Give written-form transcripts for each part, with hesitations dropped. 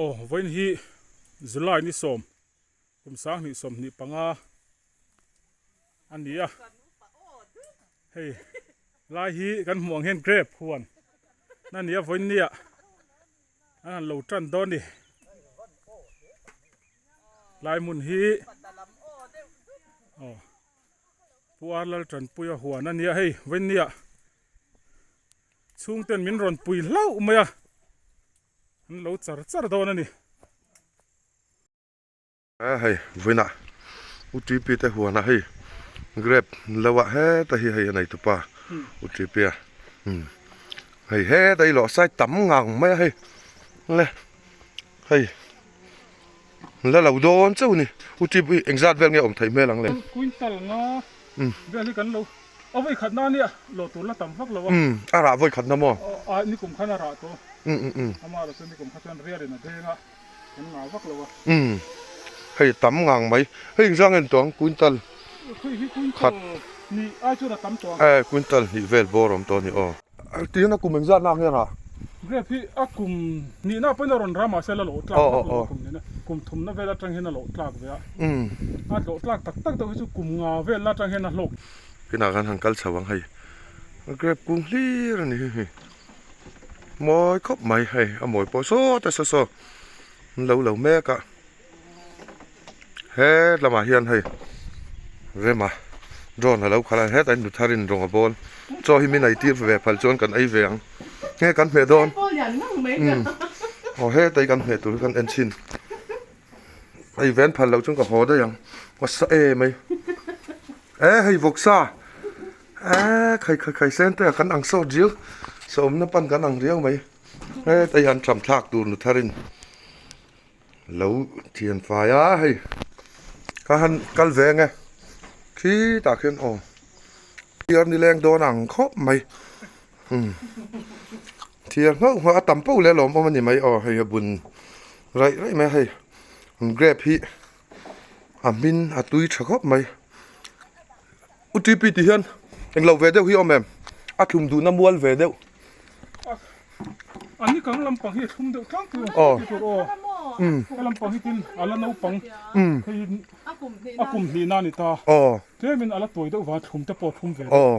Aw vawiin hi July ni sawm kum sanghnih sawmhnih panga a ni a hei lai hi kan hmuh ang hian grape huan a ni a vawiin nia an han lo tan dawn a ni lai hmun hi aw Pu Ar Laltanpuia huan a nia hei vawiin nia chhungten min rawn pui hlauh mai a an lo char char dawn a ni. A hei vawiinah U TP te huanah hei grape lo ah heta hi hei a nei tupa U TP a hei heta hi lawh sai tam ngang mai a hei le hei la lo dawn chauh a ni U TP engzat vel nge awm theih hmel ang le. Quintal nga vel hi kan lo a vawi khatna ania lawh tur la tam vak lo a. A rah vawi khatna maw? A nikum khan a rah tawh amaherawhchu chu nikum kha chuan rialin a deng a. Kan ngah vak lo a. Umm hei tam ngang mai. Hei engzah nge ni tawh ang quintal Khui hi quintal hnih ai chuan a tam tawh ang. Eh quintal hnih vel bawr awm tawh a ni aw. Tihian a kum engzah nak nge rah? Grape hi a kum hnihna pawhin a rawn rah mahse la lawh tlak vak lo a kum hnihna. Kum thumna vel atang hian a lawh tlak ve a. A hlawh tlak tak tak deuh hi chu kum nga vel la atang hian a hlawk. Kinah khan han kal chho ang hei. Grape kung hlir a ni hi hei. Mawi khawp mai hei a mawi pawh sawt a saw saw an lo lo mek a he lamah hian hei rema drone a lo khalh a hetah hian nutharin rawng a bawl chaw hi min ei tir ve phal chuan kan ei ve ang nge kan hmeh dawn umm aw hetah hi kan hmeh tur hi kan en chhin ei ven phal loh chuan ka haw daih ang ka sa em mai e hei vawksa. Eee khai khai khai sen te ah kan ang sawt riau sawmna pan kan ang riau mai hetai an tham thlak tur nu tharin lo thian fai a hei ka han kal ve ang e khitah khian aw thiar ni leng dawn ang khawp mai umm thiar nghauh nghauh a tam pauh leh a lawmawm a ni mai aw hei a bun raih raih mai a hei grape hi a hmin a tui tha khawp mai. U TP tih hian englo ve deuh hi awm em? A thlum duhna mual ve deuh. A ni kang lampang hi a thlum deuh tlangpui awm aw. Tur aw. He lampang hi tin a la naupang hei a kum hnihna a ni ta. Aw. Tlemin a la tuai deuh vang thlum te pawh a thlum ve deuh. Aw.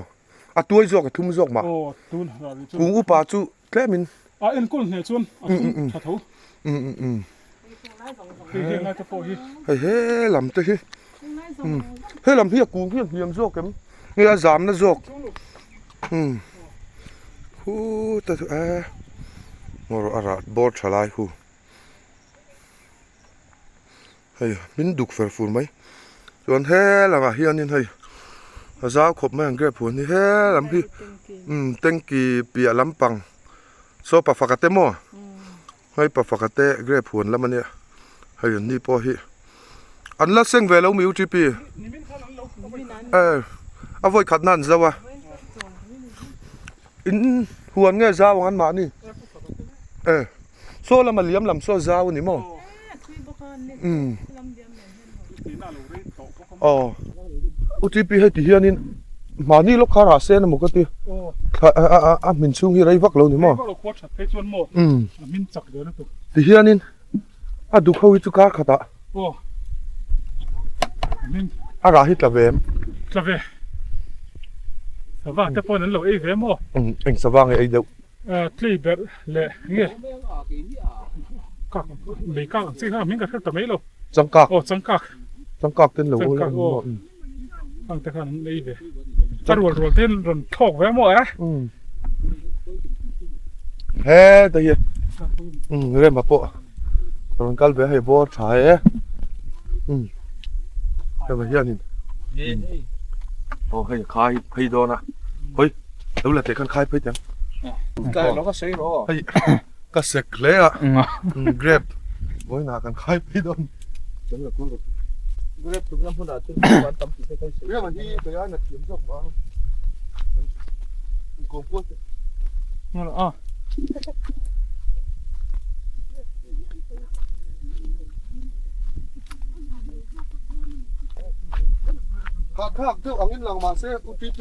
A tuai zawk a thlum zawk mah. Aw tun rah rih chu. Kung upa chu tlemin. A enkawl hneh chuan a thlum tha tho. Hei heng lai te pawh hi. Hei he lam te hi. He lam hi a kung hi a hniam zawk em? Nge a zamna zawk? Hu ta chu e ngaw rawh a rah bawr tha lai hu. Hei min duk fer fur mai. Chuan he lamah hianin hei a zau khawp mai ang grape huan hi he lam hi tanky piah lampang saw pa faka te maw. Hei pa pakhat te grape huan lam a nia hei an ni pawh hi an la seng ve lo mi UTP e a vawi khat na an zo a in huan nge zau ang an mahni e saw lama liam lam saw zau a ni maw umm aw UTP hei ti hianin mahni lawk kha rah sen emaw ka ti a hmin chhung hi rei vak lo ni maw umm ti hianin a duk ho hi chu kar khatah a rah hi tla ve em umm eng sava nge ei deuh. Tlei berh leh nge kak mei kak ang chi kha hming ka hre ta mai lo. Changkak. Aw changkak. Changkak ten lo ula aw. Khang te khan an ei ve. A rual rual ten rawn thlawk ve maw eh. He ta hi. Rema pawh rawn kal ve hei bawr tha e. Hema hianin. Aw hei khai phei dawn a. Hawi. Lo la teh khan khai phei teh ang. Kai lo ka sawi rawh. Hei ka sek hle a. Grape vawiinah kan khai phei dawn. Kan la kual rawh. Grape tukna hmunah chuan chu an tam tih te kai sawi. Grape hi kei aina thiam zawk mah. Inkawm kual teh. Ngala a. Hahthlak deuh angin lang mahse UTP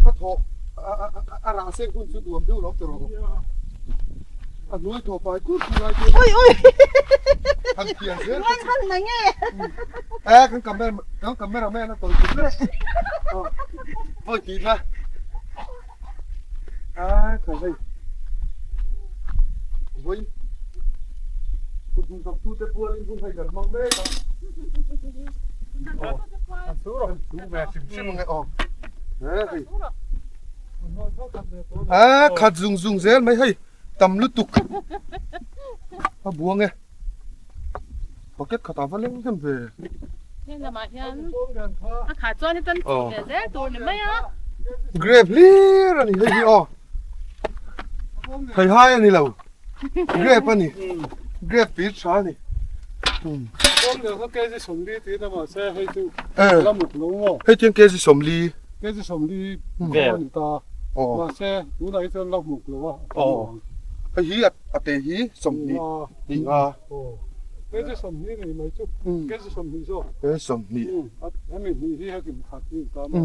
a thawh a rah seng hun chu nuam deuh lo ti rawh. A hnuai thaw pai kur kur lai chuan. Ui ui. Han thian zel. Ngai han na nge. Eh kan camera kan camera man a tawi kut vek. Vawi tih na. A kha hei. Vawi. Kut hmun thawk tu te pualin hun hei kan hmang mek a. An su rawh. An su ve hrim hrim ang e aw. Eh hei. A khat zung zung zel mai hei tam lutuk a buang e bucket khatah va leng hnem ve. Heng lamah hian a khah chuan hi tan chhuh leh zel tur ni mai a. Grape hlir a ni hei hi aw thei hai a ni lo grape a ni grape pir tha a ni. Hei tiang kg 40. Kg 40 vel a ni ta. Mahse tunah hi chuan la hmuk lo a, a tam lo ang. Hei hi a te hi 20 hnih nga. Kg 20 nei mai chu kg 20 zawk. Kg 20. Hemi hnih hi hekim khat hi ta maw.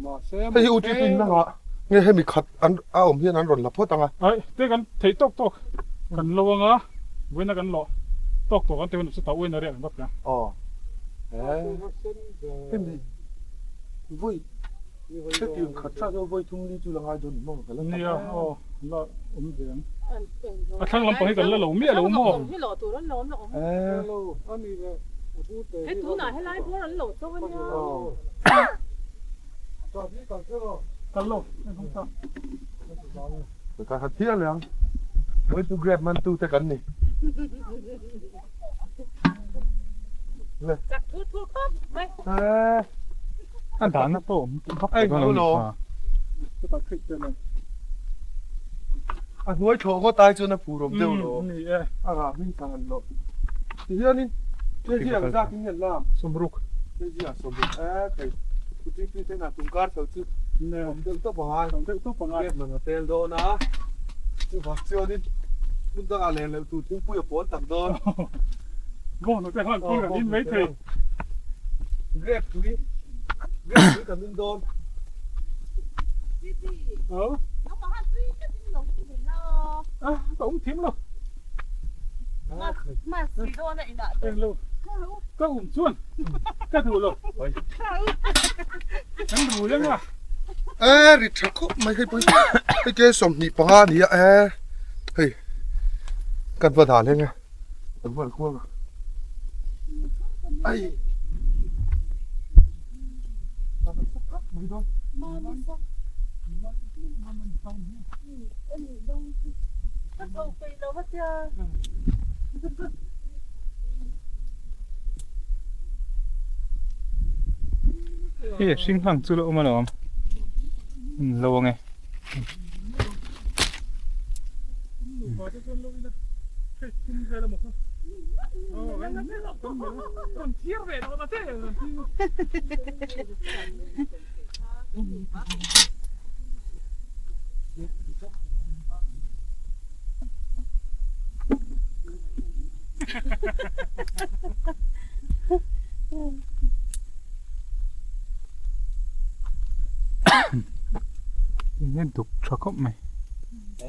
Mahse hei hi UTP in a ngah nge hemi khat an a awm hian an rawn la phawt ang a. Ai te kan theih tawk tawk kan lo ang a, vawiina kan lawh tawk tawk an ti hun chu ta uain a riak ang vak ang. Aw. Hemi. Vawi hetiang khat tha deuh vawi thum li chu la ngai dawn ni maw ka la tak. Nia aw la awm ve ang. A thlang lampang hi kan la lo miah lo maw? Hei tunah helai bawr an lo cho ania. Kal lo hei hung ta. Ka khat hial ang. Vawi chu grab man tu te kan ni. Chak thur thur khawp mai. A dahna pawh awm vak tak dawn lo ni kha. A hnuai thlawh ngawt ai chuan a phur awm deuh lo. Ni e. A rah hming tak an lo. Ti hianin kg ang zat in an lam. Sawmruk. Kg ah sawmruk e thei. Kutri te na tum kar tho chu. Awm deuh tawp angai. Awm deuh tawp angai. Gate man a tel dawn a. Chuvang chuanin hmun dangah len loh tur thingpui a pawn tak dawn. Bawng hnute khan phur kan in mai thei. Grape tui grape tui kan in dawn. Aw. Ah, ka um thim lo. Englo. Ka um chuan ka duh lo. Kan ru leng a. Eh ri tha khawp mai hei pawh hei ke 25 a ni a eh hei kan va dah leng a kan va kuang a ai Hei hring hlang chu la awm alawm lo ang e. Enge duk tha khawp mai.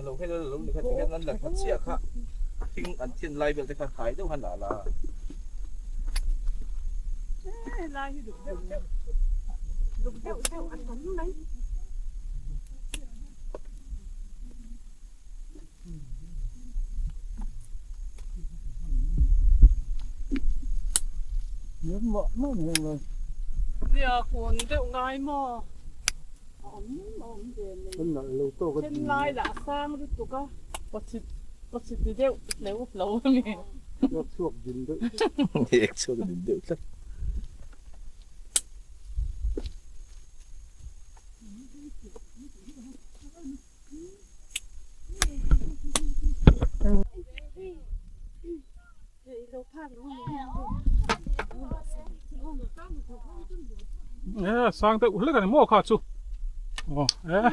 Lo hei lo ni kha tikhian an la khat chiah kha thing an thian lai vel te kha khai deuh han ah la. Lai hi duk deuh deuh duk deuh deuh a tam mai. Nia kun deuh ngai maw? A awm a awm ve mai. Then lai lah a sang lutuk a, pachit pachit ti deuh hleuh lo a ni. Ek chhuak din deuh. Ek chhuak din deuh tlat. Eh sang deuh hlek ani maw kha chu aw eh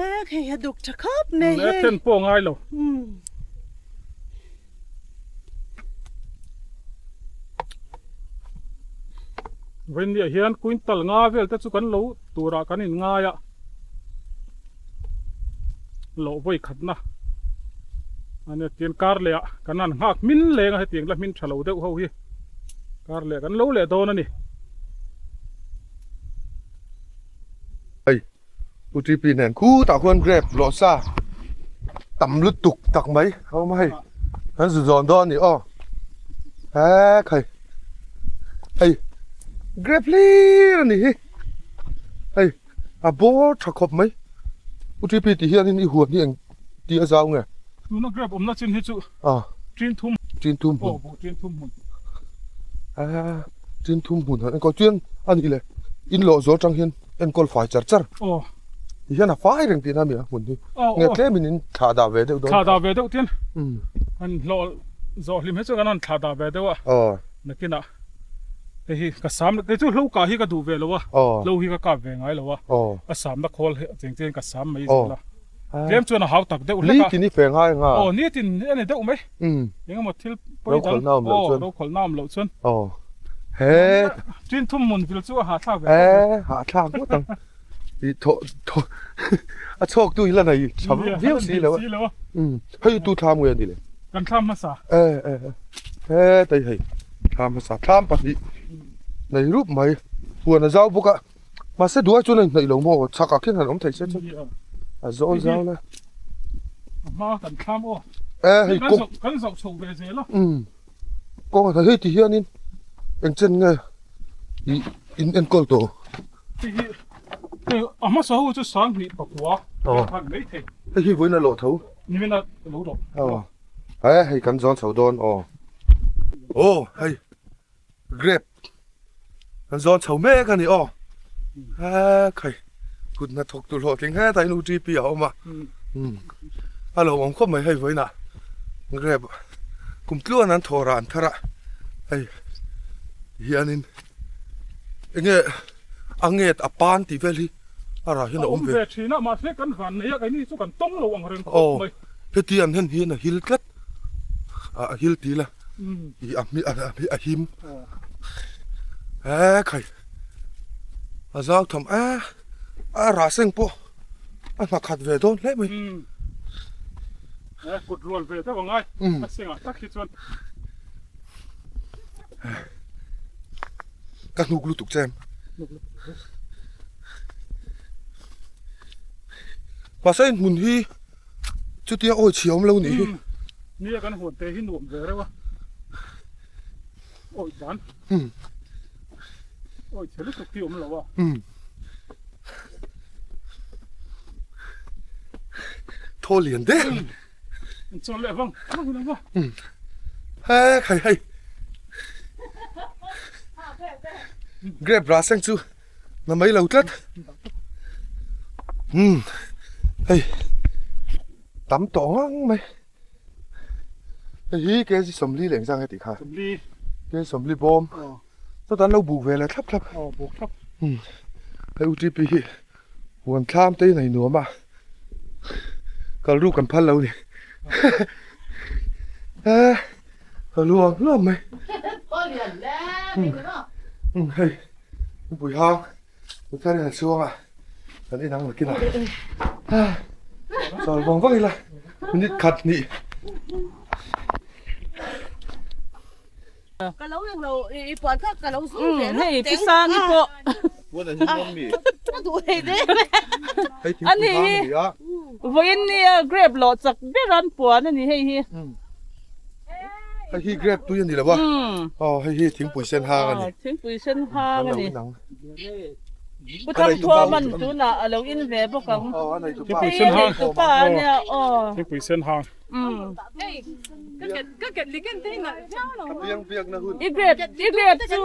eh hei a duk tha khawp mai hei eh then pawh ngai lo Vawiinniah hian quintal nga vel te chu kan lo turah kan in ngai a loh vawi khatna. Ania tian kar leh ah kan han nghak hmin leng a hetiang la hmin tha lo deuh ho hi kar leh kan lo leh dawn a ni. Hei U TP nen khutah khuan grape lawh sa tam lutuk tak mai a awm a hei kan zu zawn dawn a ni aw hek hei hei grape hlir a ni hi hei a bawr tha khawp mai U TP tih hianin i huan hi eng tih a zau nge? Tuna grape awmna chin hi chu tin thum tin thum hmun aw tin thum hmun tin thum hmun han enkawl chuan a nih le in lawh zawh atang hian enkawl fai char char aw ti hian a fai reng tihna a ni a hmun hi nge tlem in in thlah dah ve deuh dawn thlah dah ve deuh tin han hlawh zawh hlim hi chu kan han thlah dah ve deuh a aw nakinah Hei hi ka sam kei chu hlo kah hi ka duh ve lo a, hlo hi ka kap ve ngai lo a, ka samna khawl hi cheng cheng ka sam mai zel a, tlem chuan a hau tak deuh hlek a. Nitin i fe ngai anga? Aw nitin a ni deuh mai, engemaw thil pawi dang aw rokhawlhna awm loh chuan. Aw he. Tin thum hmun vil chu a hahthlak ve khawp mai. E hahthlak ngawt ang, i thaw thaw a chhawk tu hi la nei tha viau si lo a, hei tu thlam nge a ni le? Kan thlam hmasa. E e e he tei hei thlam hmasa thlam pahnih nei rup mai huan a zau bawk a mahse duai chuan a inhnaih lo maw chhak ah khian han awm thei se chuan a zawl zau la. A hma kan thlam aw. E hei kawng kan zoh chho ve zel a. Um kawng a hei ti hianin eng chen nge i in enkawl tawh. Hei hi hei a hmasa ho chu sanghnih pakua khan mai thei. Hei hi vawiin a lawh tho. Nimin a lo rawh. Aw he hei kan zawn chho dawn aw. Aw hei grape kan zawn chho mek a ni aw. He khai kut hnathawk tur hlawhtling hetah hian UTP a awm a. A lo awm khawp mai hei vawiinah grape kum tluan an thawh rah an thar a hei hianin enge a nget a pan tih vel hi a rah hian a awm ve. A awm ve thin a, mahse kan van nei a, keini chu kan tawng lo ang reng khawp mai. Aw, heti an hen hian a hil tlat, a hil ti la, i a hmi a him. He khai, a zau tham a, a rah seng pawh a hna khat ve dawn hle mai. He kut rual ve deuh angai, a sengah tak hi chuan. Ka hnuk lutuk che em. Mahse in hmun hi chutia awi chhia awm lo nih hi. Nia kan huan te hi nuam ve reuh a. Awi dan. Awi chhe lutuk hi awm lo a. Thaw lian deuh. An chawl leh vang vang in ang a. He khai hei. Grape rah seng chu na mai lo tlat. Um hei tam tawh ngang mai. Hei hi kg sawmli leh engzang nge tih kha. Sawmli. Kg sawmli bawm. Chawt an lo buk ve leh thlap thlap. Aw buk thlap. Um hei UTP hi huan thlam te in a innuam a. Kal ruk kan phal lo ni. Eh ka luang hluam mai. Um hei mipui hang mipui hian a chhuang a kan inang nakin a chawl vang vang ila minute khat hnih. Ka lo eng lo i puan kha ka lo zum ve lawk teng. Hei Pisangi pawh. Puan an him awm mi? Ka duh thei de. Ani hi vawiin nia grape lawh chak ber an puan ani hei hi. Hei hi grape tui ani lo a. Aw hei hi thingpui sen hang ani. Thingpui sen hang ani. Pu Thangthuaman tunah a lo in ve bawk ang. Thingpui sen hang. Hei tupa ania aw. Thingpui sen hang. I grape i grape chu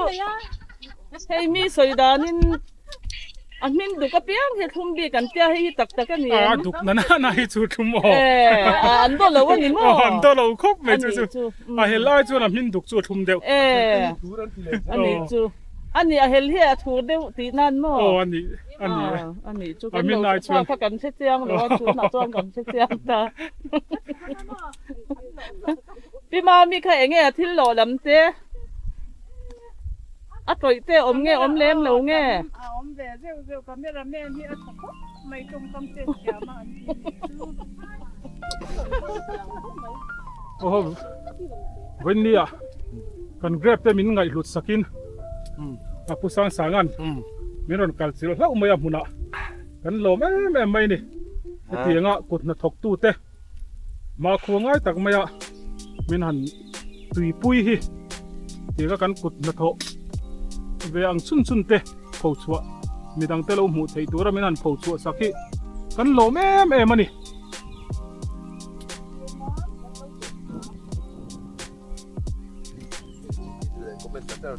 hei mi sawi danin a hmin duk apiang hi thlum bik an tia hei hi tak tak a ni em? A duk na na na hi chu thlum aw. E an daw lo a ni maw? An daw lo khawp mai chu chu. A hel lai chuan a hmin duk chu a thlum deuh. E a nih chu. A nih a hel hi a thur deuh tih nan maw? Aw a nih a ni e. A nih chu kan lo kha kha kan hre chiang lo a tunah chuan kan hre chiang ta. Pi Mami kha enge a thil lawh lam te a tawih te awm nge awm lem lo nge? A awm ve zeuh zeuh camera man hi a tha khawp mai tawngkam chet thiam a an ti nih chu. Aw vawinia kan grape te min ngaihhlut sakin a pu sang sangan min rawn kal chilh hlauh mai a hmunah kan lawm em em mai a ni. Hetianga kut hnathawk tute mahkhua ngai tak maia min han tuipui hi tianga kan kut hnathawh ve ang chhun chhun te pho chhuah midang te lo hmuh theih tura min han pho chhuah sak hi kan lawm em em a ni.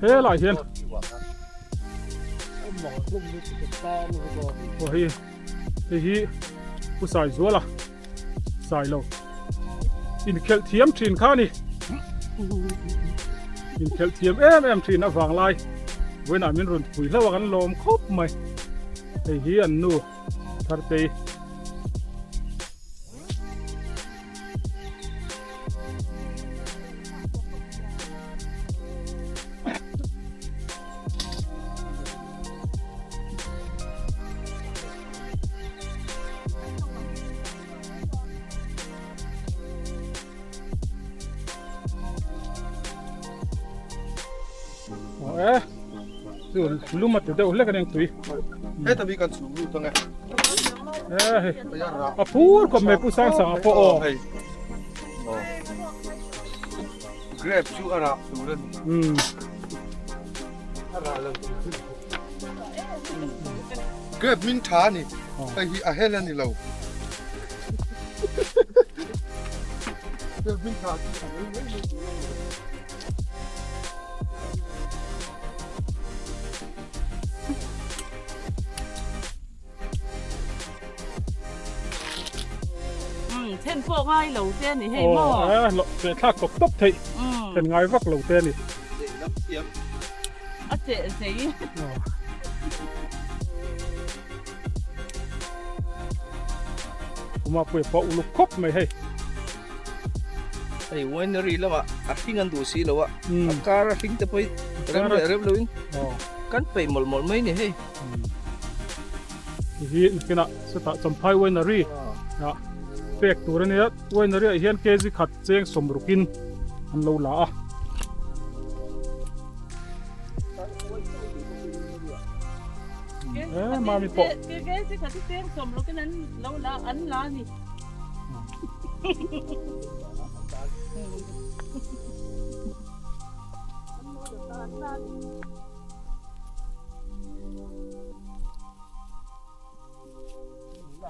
Helai hian aw hei hei hi Pu Saizuala Sailo inkhelh thiam thin kha a ni inkhelh thiam em em thin avang lai vawiinah min rawn pui hlauh a kan lawm khawp mai hei hi an nu Thartei. Lum a ti deuh hlek a ni ang tui. Heta mi kan chhung lut ang e. A phur khawp mai Pu Sangsanga pawh aw. Hei. Grape chu a rah tur a ni. A rah lo tur. Grape min tha a ni. Hei hi a hel a ni lo. Grape min tha chu a hel mai mai tur a ni. Then pawh ngai lo te a ni hei maw? Aw, eh, thlak tawp tawp theih. Then ngai vak lo te a ni. A cheh zei. Kuma pui pawh uluk khawp mai hei. Hei winery lamah a hring an duh si lo a, a kar a hring te pawh hi rem leh rem loin kan peih mawlh mawlh mai ni hei. Hi nakinah sawtah Champhai winery ah pek tur a nia, winery ah hian kg khat cheng sawmrukin an lo la a. Eh mami pawh. Kg khat cheng sawmrukin an lo la an la a ni.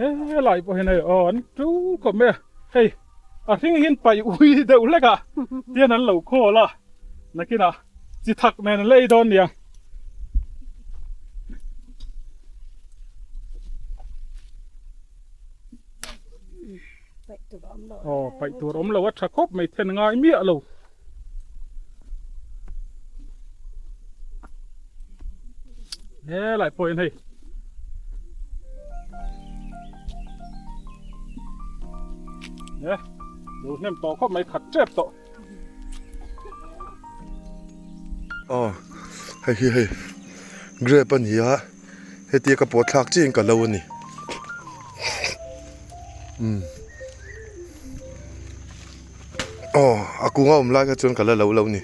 Helai pawh hian hei aw an tu khawp mai a hei a hring hian paih ui deuh hlek a tian an lo khawl a nakinah chi thak nen an la ei dawn nia. Aw paih tur awm lo a tha khawp mai then ngai miah lo. Helai pawh in hei. Eh, lo hnem tawh khawp mai khat tep tawh. Aw, hei hi hei grape a ni a. Hetia ka pawh thlak chiah in ka lo a ni. Umm. Aw a kung a awm lai kha chuan ka la lo lo ni.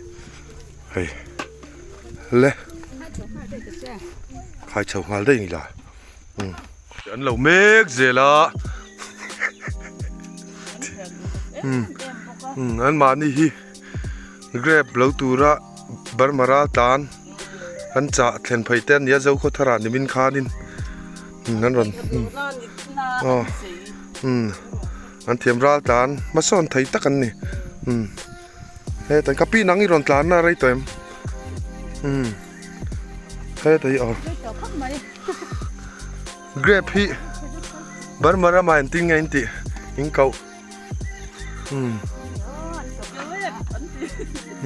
Hei. Le. Khai chho nghal daih ni la. Umm. An lo mek zel a. Umm. Umm an mahni hi grape lo tura Burma ral tlan. Kan chah thlen phei te ania zo khaw tharah nimin khanin an rawn aw umm an thiam ral tlan hmasawn thei tak an ni umm hetah ka pi nang i rawn tlan na rei tawh em umm hetah hi aw grape hi Burma ramah engtin nge in tih in koh. Umm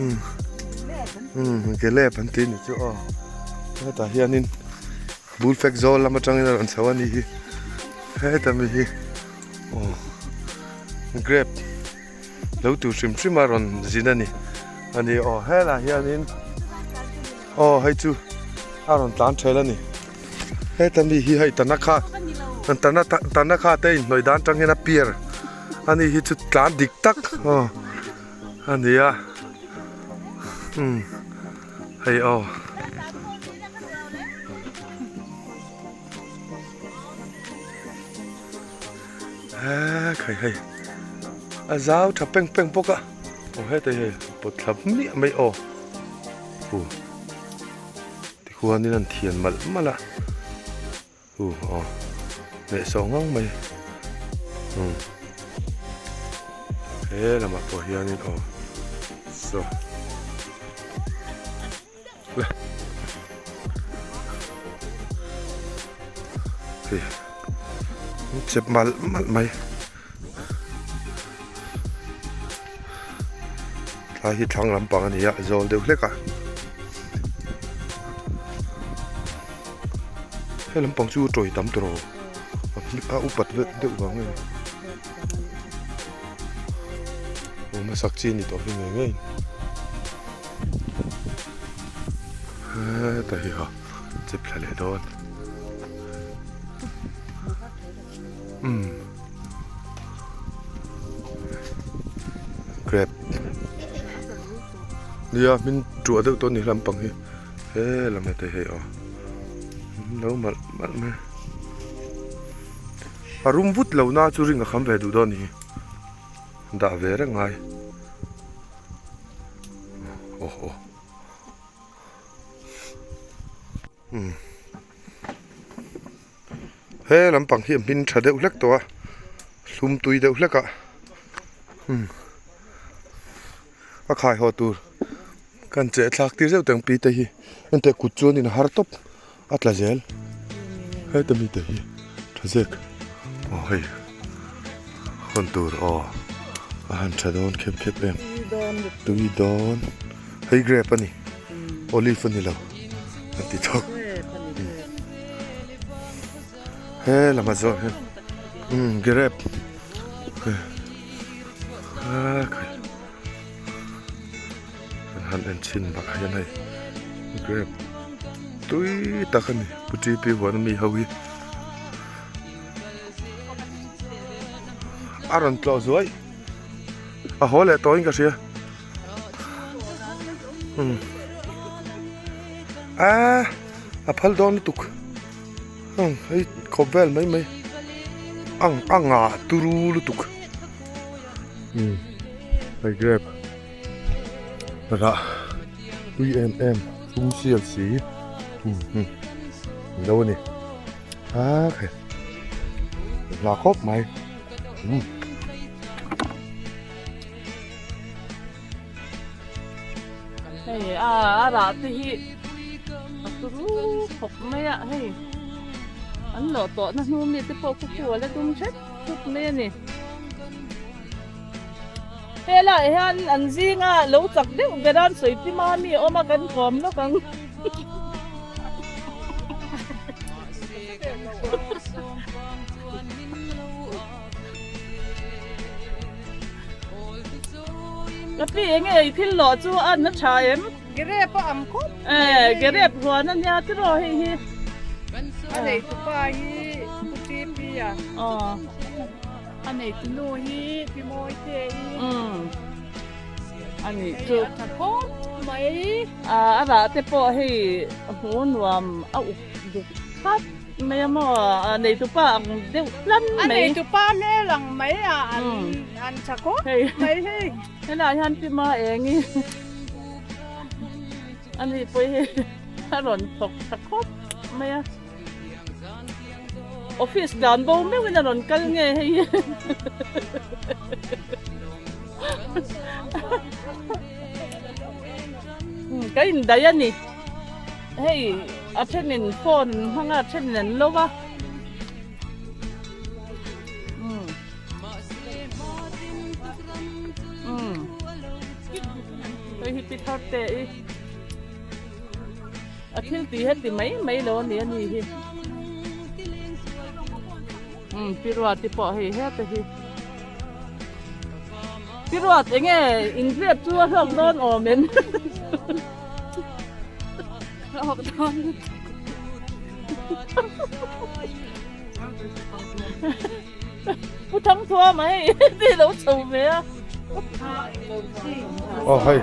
umm umm gelep an tih ni chu aw hetah hianin bul fek zawl lam atangin a rawn chho a ni hi heta mi hi aw grape lo tur hrim hrim a rawn zin a ni a ni aw helaiah hianin aw hei chu a rawn tlan ṭhel a ni. Heta mi hi hei tanakha tanakha te inhnawih dan atang hian a pier. Ani hi chu tlan dik tak aw a ni a umm hei aw. Eee khai hei a zau tha peng peng bawk a aw heta hi hei pawt thla hmiah mai aw huh tikhuanin an thian malh malh a huh aw hnehsawh ngang mai umm he lamah pawh hianin aw saw. Hei chep malh malh mai tlai hi thlang lampang a ni a zawl deuh hlek a he lampang chu tawi tam tawh lo a upat deuh vang a ni aw hmasak chi a ni tawh hi ngei ngei. Heta hi ha chep thla leh dawn umm grape nia hmin tuah deuh tawh a ni lampang hi he lam heta hi hei aw lo malh malh mai a rum vut lo na chu ring a kham ve duh dawn a ni hi dah ve reng ngai. Aw aw umm he lampang hi a hmin tha deuh hlek tawh a hlum tui deuh hlek a umm a khai haw tur kan cheh thlak tir zeuh teng pi te hi enteh kut chuanin a har tawp a tla zel heta mite hi tha zek aw hei hawn tur aw a han tha dawn khep khep em tui dawn hei grape a ni olive a ni lo a ti thawk he lamah zawh hian umm grape Kan han en chhin bakah hian hei grape tui tak a ni pu T P huan ami ho hi a rawn tlawh zuai a haw leh tawhin ka hria umm aaa a phal dawn lutuk umm hei khawp vel mai mai ang a ngah turu lutuk umm hei grape. Rah tui em em tum sial si lo a ni a khai hla khawp mai umm. Hei a a rah te hi a turu khawp mai a hei an lawh tawh na hnu mi te pawh khaw a la dum hrep hrep mai a ni. Helaiah hian an zinga lo chak deuh ber a an sawi pi mami a awm a kan kawm lawk ang. Ka pi enge i thil lawh chu a na tha em? Grape a ang khawp mai hei. Grape huan a nia tiraw hei hi. A neitupa hi Pu TP a. Aw. A neitu nu hi Pi Mawite i. Umm. A nih chu. A tha khawp mai. A a rah te pawh hei hmu nuam a uk duk thlap mai a maw a neitu pa ang deuh tlan mai. A neitu pa hmel ang mai a an an tha khawp mai hei. Helaiah hian Pi Ma eng i a nih pawh hi a rawn thawk tha khawp mai a. Office tlan bo meuhin a rawn kal nge hei hi. Ka indaih a ni. Hei a thenin phone an hmang a, a thenin an lo va. Hei hi pi thar te i. A thil tih heti mai mai lo a ni a ni hi umm pi ruat te pawh hei heta hi pi ruat enge ingrep chu a hlawk dawn awm em hlawk dawn Pu Thangthuama hei ti lo chho ve a. Aw hei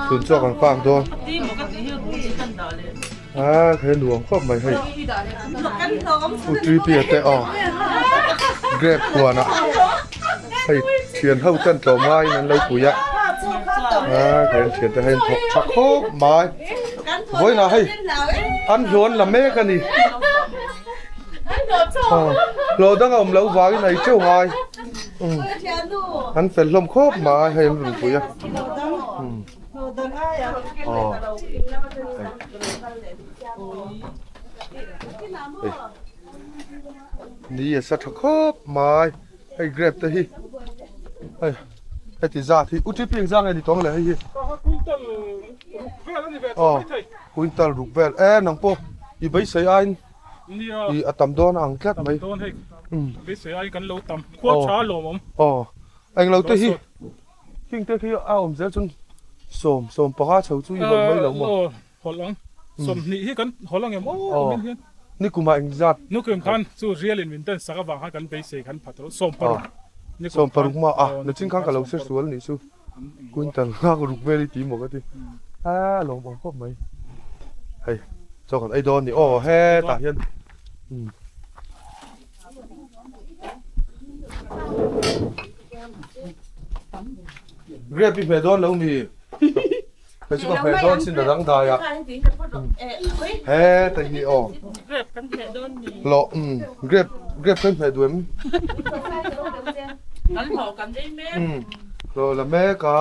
tun chuak an park dawn. A he nuam khawp mai hei. Pu Tripia te aw grape huan ah hei thian ho ten tlawm ngaiin an lo pui a. A he thian te hei an thawk tha khawp mai. Vawiinah hei an hluan la mek a ni. Hlawh dang a awm loh vangin a ei teuh ngai. An fel hlawm khawp mai hei an rawn pui a. Ni a sa tha khawp mai hei grape te hi hei heti zat hi u ṭi piang zang nge ni tawng le hei hi aw quintal ruk vel e nang pawh i beisei aiin i a tam dawn a ang tlat mai beisei aiin kan lo tam khua tha alawm awm aw englo te hi Heng te khi a awm zel chuan sawm sawm panga chho chu i hawlh mai lo maw? Aw hawlh ang. Sawmhnih hi kan hawlh ang em aw min hian. Nikumah eng zat? Nikum khan chu rial in min den sak avang khan kan beisei khan phat rawh sawm paruk. Sawm paruk ma a nachin khan ka lo hre sual nih chu. Quintal nghak ruk vel i ti maw ka ti. A lawm awm khawp mai. Hei chaw kan ei dawn ni aw hetah hian. Grape i hmeh dawn lo mi? Kei chu ka hmeh dawn sin a dang dai a. He ta hi aw. Grape kan hmeh dawn mi? Hlawh um grape grape kan hmeh duh em? Kan hlawh kan ei mek. Um hlawh la mek a.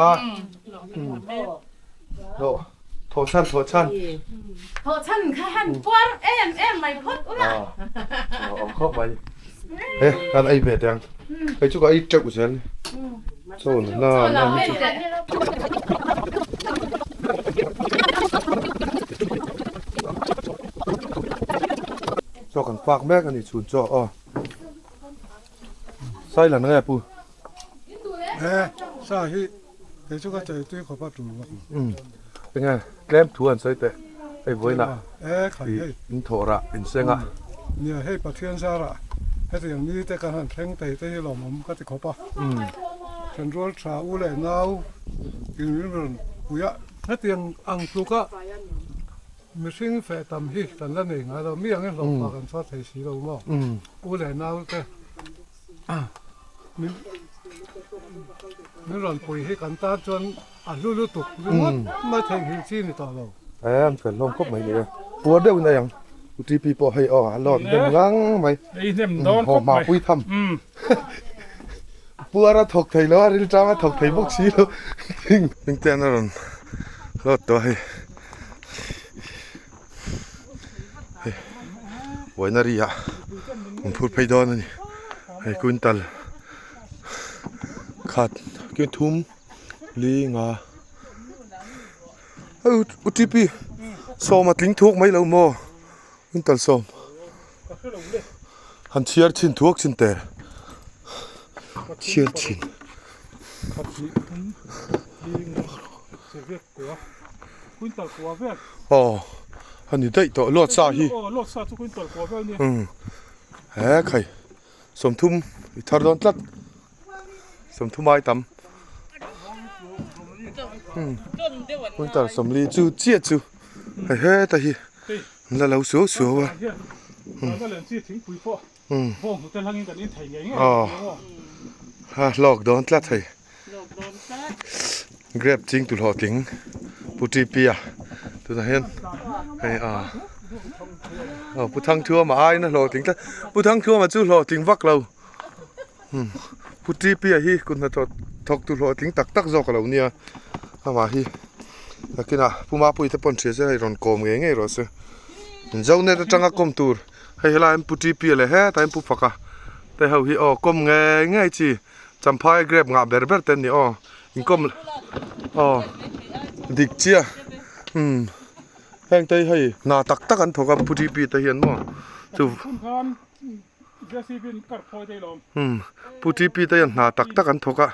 Hlawh thawh chhan thawh chhan. Thawh chhan kha han puar em em mai phawt ula. Aw awm khawp mai. He kan ei ve teh ang. Hei chu ka ei teuh zel. Chaw na na hi chu. Chaw kan fak mek a ni chhun chaw aw. Silent nge pu. He sa hi Kei chu ka chei tui khawp a tul bawk. Umm enge tlem thu an sawi teh hei vawiinah E khai hei. In thawh rah in seng a. Nia hei Pathian zarah hetiang ni te kan han thleng thei te hi lawmawm ka ti khawp a. Thenrual tha u leh nau in min rawn pui a. Hetiang ang tluka mihring feh tam hi kan la nei ngai lo. Mi angin hlawhfa kan chhuah thei si lo maw? U leh nau te. Min rawn pui hi kan tan chuan a hlu lutuk ringawt mai theihnghilh chi ni tawh lo. E an fel hlawm khawp mai ni e. Puar deuhin a ang. U TP pawh hei aw a lawm hnem ngang mai. Ei hnem dawn khawp mai. Haw hma pui tham. Puar a thawk thei lo a, rilṭam a thawk thei bawk si lo. Hmingtean a rawn lawt tawh a hei. Hei winery ah an phur phei dawn a ni hei quintal khat kin thum li nga hei u T P sawm a tling thuak mai lo maw quintal sawm han chhiar chhin thuak chhin teh chhiar chhin. Aw a ni daih tawh luat sa hi umm he khai sawmthum i thar dawn tlat sawmthum ai tam umm quintal sawmli chu chiah chu hei heta hi an la lo suau suau a umm aw a hlawk dawn tlat hei. Grape ching tu hlawhtling Pu TP a tunah hian hei a aw Pu Thangthuama aiin a hlawhtling tlat Pu Thangthuama chu hlawhtling vak lo Pu TP a hi kut hnathawk thawk tu hlawhtling tak tak zawk a lo nia amah hi nakinah Pu Mapuii te pawn hria se hei rawn kawm ngei ngei rawh se Zonet atanga kawm tur hei helaiah hian Pu TP a leh hetah hian Pu Faka te ho hi aw kawm ngei ngei chi. Champhai grape ngah ber ber te an ni aw inkawm aw dik chiah umm heng te hi hei hna tak tak an thawk a pu G P te hian maw chu umm pu G P te hian hna tak tak an thawk a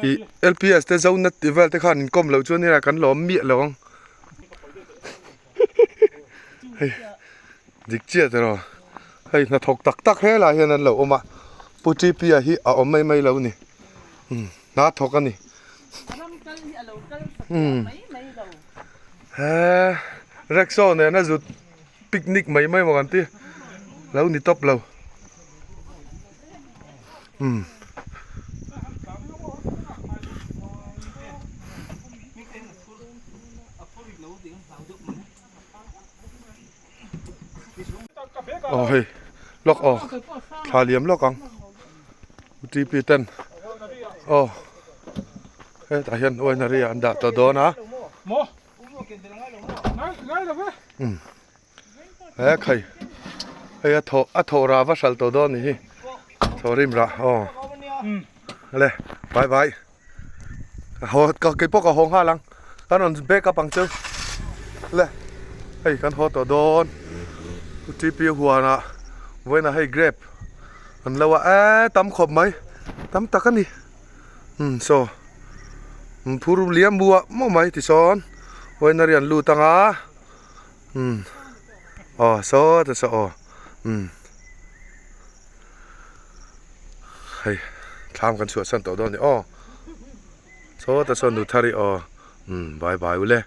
ih L P S te Zonet tih vel te khan inkawm loh chuan nia kan lawm miah lo ang hei dik chiah tiraw hei hnathawk tak tak helaiah hian an lo awm a. Pu TP-a hi a awm mai mai lo ni. Umm hna thawk a ni. Umm he rickshaw nena zut picnic mai mai maw kan ti lo ni tawp lo. Umm. Aw hei lawk aw thla liam lawk ang TP ten aw hetah hian winery ah an dah tawh dawn a umm he khai hei a thaw a thaw rah va hralh tawh dawn a ni hi thaw rim rah aw le bye bye. Haw ka keipawh ka haw nghal ang kan rawn back up ang cheu le hei kan haw tawh dawn T P huanah vawiinah hei grape an lo a eee tam khawp mai tam tak a ni umm saw phur liam buah maw mai tisawn vawiin a rian lut ang a umm aw saw ta saw aw umm. Hei thlam kan chhuah san tawh dawn a ni aw. Saw ta sawn nu thar i aw. Umm bye bye ule.